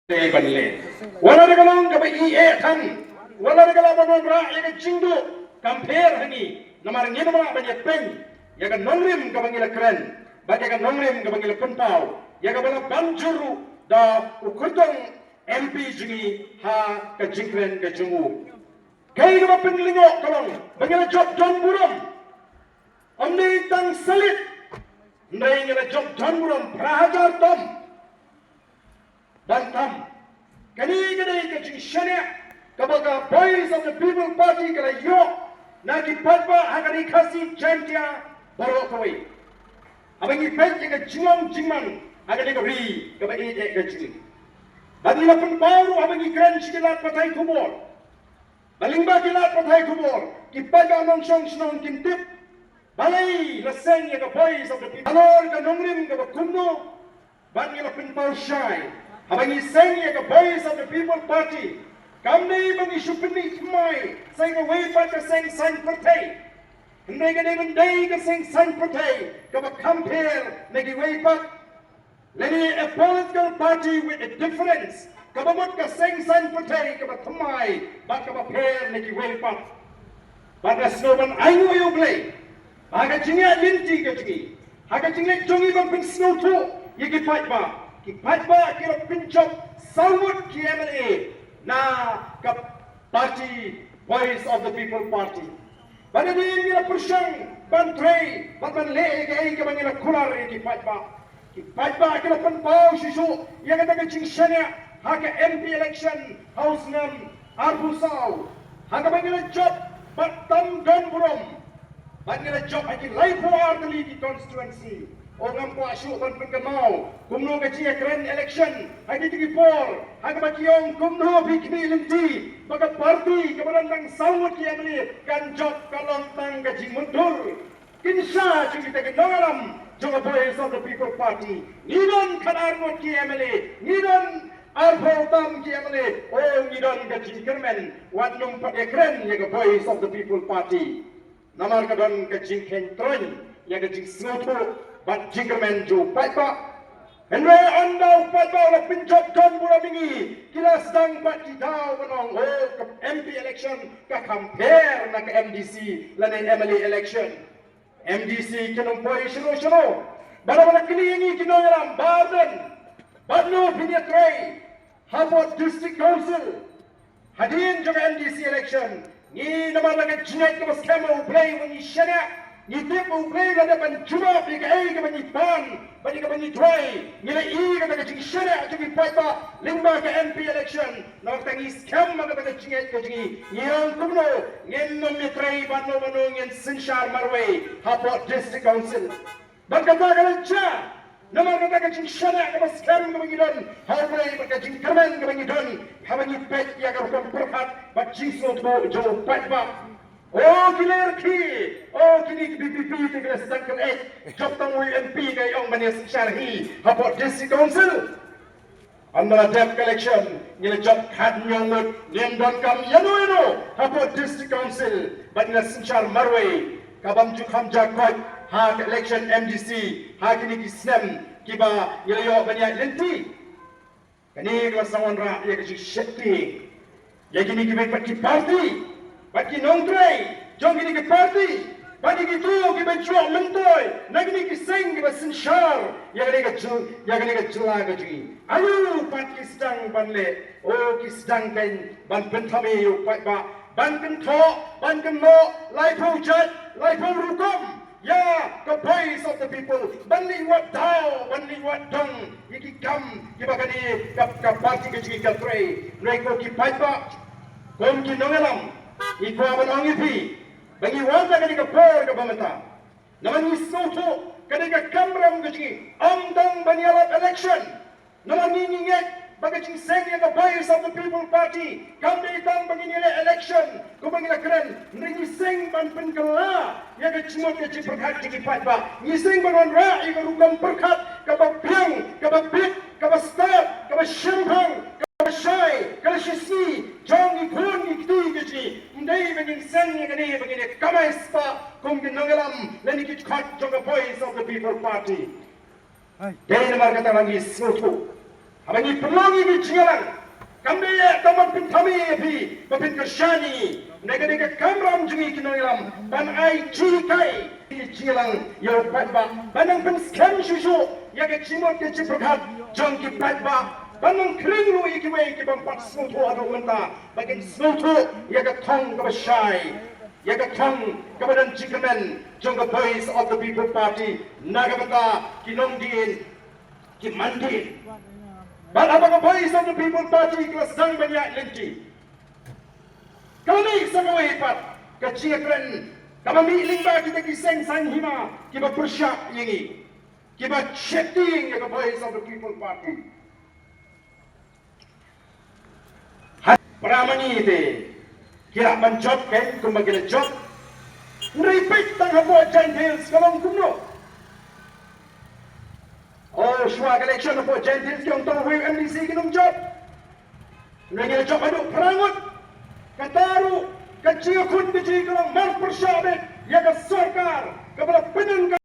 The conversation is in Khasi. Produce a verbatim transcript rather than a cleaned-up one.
te ban leh. Wat la da ka long kaba ïeh than, wat la da ka long ban wanrah ïa ka jingduh, kam pher ha ngi. Namar ngim lah ban ïa pyn ïa ka nongrim kaba ngi la kren bad ïa ka nongrim kaba ngi la pynpaw, ïa kaba la ban jur ruh da u kyrtong M P jong ngi ha ka jingkren ka jong u. Kaei kaba pynlyngngoh ka long ba ngi la jop don burom. Ym dei tang salit, hynrei ngi la jop don burom phra hajar tam. Ban tam, kane ka dei ka jingshaniah kaba ka Voice of the People Party ka la ïoh na ki paidbah ha ka Ri Khasi Jaiñtia baroh kawei, haba ngi peit ïa ka jinglong jingman ha kane ka ri kaba ïeit ka jong ngi. Bad ngi la pynpaw ruh haba ngi kren sha ki lad pathai khubor. Ba lyngba ki lad pathai khubor, ki paidbah nongshong shnong kin tip balei la seng ïa ka Voice of the People, halor ka nongrim kaba kumno. Bad ngi la pynpaw shai, haba ngi seng ïa ka Voice of the People Party, kam dei ba ngi shu pynmih thymmai sa ïa kawei pat ka seng saiñ pyrthei, hynrei ka dei ban dei ka seng saiñ pyrthei kaba kham pher na kiwei pat. Lane a political party with a difference, kaba mut ka seng saiñ pyrthei kaba thymmai bad kaba pher na kiwei pat. Bad nga sngewbha ban ainguh ïa U Blei ba ha ka jingïaid lynti ka jong ngi, ha ka jingleit jong ngi ban pynsngewthuh ïa ki paidbah, ki paidbah ki la pynjop saw ngut ki M L A na ka party Voice of the People Party. Bad hadien ngi la pyrshang ban trei bad ban leh ïa kaei kaba ngi la kular ïa ki paidbah. Ki paidbah ki la pynpaw shuh shuh ïa kata ka jingshaniah ha ka M P election ha u snem arphew saw, ha kaba ngi la jop bad tam don burom. Bad ngi la jop ha ki laiphew ar tylli ki constituency. O, ngam kwah shuh ban pynkynmaw kumno ka jingïakren election ha kito ki por, ha kaba ki ong kumno phi khmih lynti ba ka party kaba don tang saw ngut ki M L A kan jop, ka long tang ka jingmutdur. Kin sha jong kita ki nongïalam jong ka Voice of the People Party. Ngi don khatar ngut ki M L A, ngi don arphew tam ki M L A. O, ngi don ka jingkyrmen, wat nym pat ïakren ïa ka Voice of the People Party. Namar ka don ka jingkheiñ troiñ ïa ka jingsngewthuh bad jingkyrmen jong u paidbah. Hynrei ynda u paidbah u la pynjop don burom ïa ngi, ki la sdang pat ki daw ban ong, o, ka M P election ka kham pher na ka M D C lane M L A election. M D C kin ym poi shano shano. Bad haba la kylli ïa ngi ki nongïalam, Bah Ardent, balei phin ïatrei hapoh District Council hadien jong ka M D C election? Ngi, namar la ka jingngeit kaba skhem ha U Blei ba ngi shaniah, ngi tip ba U Blei u la dep ban jubab ïa kaei kaba ngi pan bad ïa kaba ngi duwai. Ngi la ïoh ïa kata ka jingshaniah jong ki paidbah lyngba ka M P election. Namar kata ngi skhem ha kata ka jingngeit ka jong ngi, ngi ong kumno ngin ym ïatrei bad no bad no, ngin synshar marwei hapoh District Council. Bad kata ka la jia namar kata ka jingshaniah kaba skhem kaba ngi don ha U Blei bad ka jingkyrmen kaba ngi don haba ngi peit ïa ka rukom pyrkhat bad jingsngewthuh jong u paidbah. O ki lyer khie, o kine ki V P P te ki la sdang kynnoh, jop tang u M P ka ïa ong ban ïa synshar hi hapoh District Council. Ynda la dep ka election ngi la jop khatñiew ngut, ngim donkam ïano ïano hapoh District Council bad ngi la synshar marwei, ka bym ju kham jia koit ha ka election M D C ha kine ki snem kiba ngi la ïoh ban ïaid lynti. Kane ka la sdang wanrah ïa ka jingsheptieng ïa kine kiwei pat ki party bad ki nongtrei jong kine ki party bad ïa kito kiba ju ïoh myntoi na kine ki seng kiba synshar ïa kane ka jyl-, ïa kane ka jylla ka jong ngi. Aïu pat ki sdang ban leh? O, ki sdang keiñ ban pynthame ïa u paidbah, ban kynthoh, ban kynnoh laiphew jait, laiphew rukom ïa ka Voice of the People, ban leit wad daw, ban leit wad dong ïa ki kam kiba kane ka, ka party ka jong ngi ka trei. Hynrei ko ki paidbah, kum ki nongïalam, ngi kwah ban ong ïa phi ba ngi wan na kane ka por kaba mynta, namar ngi sngewthuh kane ka kamram ka jong ngi ym tang ban ïalap election. Namar ngi, ngi ngeit ba ka jingseng ïa ka Voice of the People Party kam dei tang ba ngin ïaleh election kumba ngi la kren, hynrei ngi seng ban pynkylla ïa ka jingmut ka jingpyrkhat jong ki paidbah. Ngi seng ban wanrah ïa ka rukom pyrkhat kaba biang, kaba bit, kaba stad, kaba shemphang, kaba shai, kaba shisngi jong ki khun ki kti ki jong ngi. Ym dei ba ngin seng ïa kane ba ngin ïa kamai spah kum ki nongïalam lane ki dkhot jong ka Voice of the People Party. Dei namar kata ba ngi sngewthuh Haba ngi pynlong ïa ki jingïalang, kam dei ïa ka ban pynthame ïa phi ba phin kyrshan ïa ngi. Hynrei ka dei ka kamram jong ngi ki nongïalam ban ai jinghikai ïa ki jingïalang ïa u paidbah, ban nang pynskhem shuh shuh ïa ka jingmut ka jingpyrkhat jong ki paidbah, ban nang khring ruh ïa kiwei ki bym pat sngewthuh haduh mynta ba kin sngewthuh ïa ka thong kaba shai, ïa ka thong kaba don jingkyrmen jong ka Voice of the People Party na ka bynta ki nongdien ki mandien. Bad haba ka Voice of the People Party ka la sdang ban ïaid lynti, ka la mih sa kawei pat ka jingkren kaba mih lyngba kita ki seng saiñ hima kiba pyrshah ïa ngi, kiba sheptieng ïa ka Voice of the People Party. Para ma ngi te ki lah ban jop kein kumba ki la jop. Hynrei peit tang hapoh Jaintia Hills ka long kumno. Oh, shuwa ka election hapoh Jaintia Hills ki ong tang uwei u M D C kin ym jop. Hynrei ngi la jop haduh phra ngut. Kata ruh ka jingïakhun ka jong ngi ka long mar pyrshah beit.